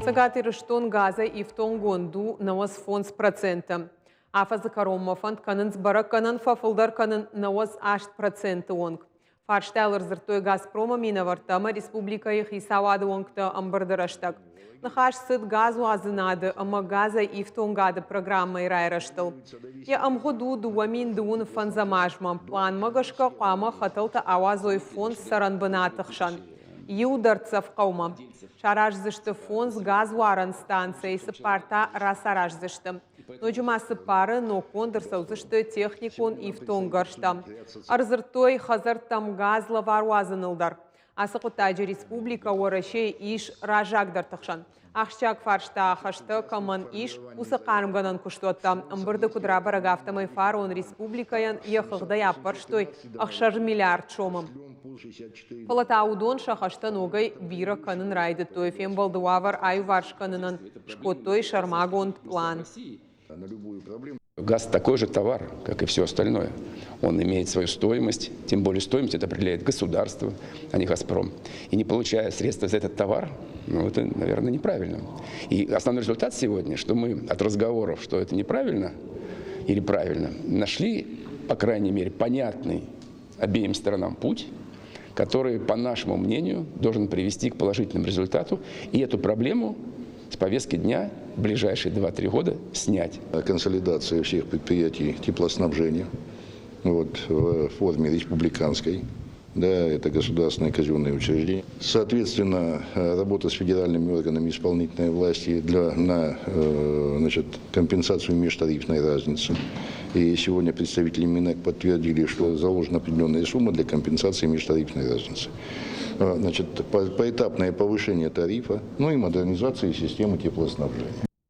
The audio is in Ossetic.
Цӕгат Ирыстон газӕй ифтонггонд у 95%. Афӕдзы кӕронмӕ фӕнд кӕнынц бӕрӕггӕнӕн фӕфылдӕр кӕнын 98% онг. Фарстайыл ӕрдзырдтой «Газпром»-ы минӕвӕрттӕ ӕмӕ республикӕйы хицауады уӕнгтӕ ӕмбырды рӕстӕг. Ныхас цыд газуадзынады ӕмӕ газӕй ифтонгады программӕйы райрӕзтыл. Йӕ ӕмгъуыд у 2025 азмӕ. Пъланмӕ гӕсгӕ хъуамӕ хӕтӕлтӕ ауадзой фондз цӕрӕнбынаты хсӕн. Иу дӕрддзӕф хъӕумӕ. Сараздзысты фондз газуарӕн станцӕйы, цыппар та рацараздзысты. Ноджы ма цыппары ноггонд ӕрцӕудзысты техникон ифтонггӕрзтӕ. Ӕрдзырдтой хӕдзӕрттӕм газ лӕвар уадзыныл дӕр. Ацы хъуыддаджы республикӕ Уӕрӕсейы ис раззагдӕрты хсӕн. Ахсджиаг фарста хӕстӕ кӕмӕн ис, уыцы хъармгӕнӕн куыстуӕттӕ. Ӕмбырды куыд рабӕрӕг, афтӕмӕй фарон республикӕйӕн йӕ хыгъдӕй аппӕрстой 6 миллиард сомы. Фӕлӕ та уыдон сӕ хӕстӕ ногӕй бирӕ кӕнын райдыдтой. Фембӕлды уавӕр аиуварс кӕнынӕн скодтой сӕрмагонд пълан. Газ такой же товар, как и все остальное. Он имеет свою стоимость, тем более стоимость это определяет государство, а не «Газпром». И не получая средства за этот товар, ну, это, наверное, неправильно. И основной результат сегодня, что мы от разговоров, что это неправильно или правильно, нашли, по крайней мере, понятный обеим сторонам путь, который, по нашему мнению, должен привести к положительному результату и эту проблему с повестки дня в ближайшие 2-3 года снять. Консолидация всех предприятий теплоснабжения вот, в форме республиканской. Да, это государственное казенное учреждение. Соответственно, работа с федеральными органами исполнительной власти на значит, компенсацию межтарифной разницы. И сегодня представители Минэк подтвердили, что заложена определенная сумма для компенсации межтарифной разницы. Значит, поэтапное повышение тарифа, ну и модернизация системы теплоснабжения.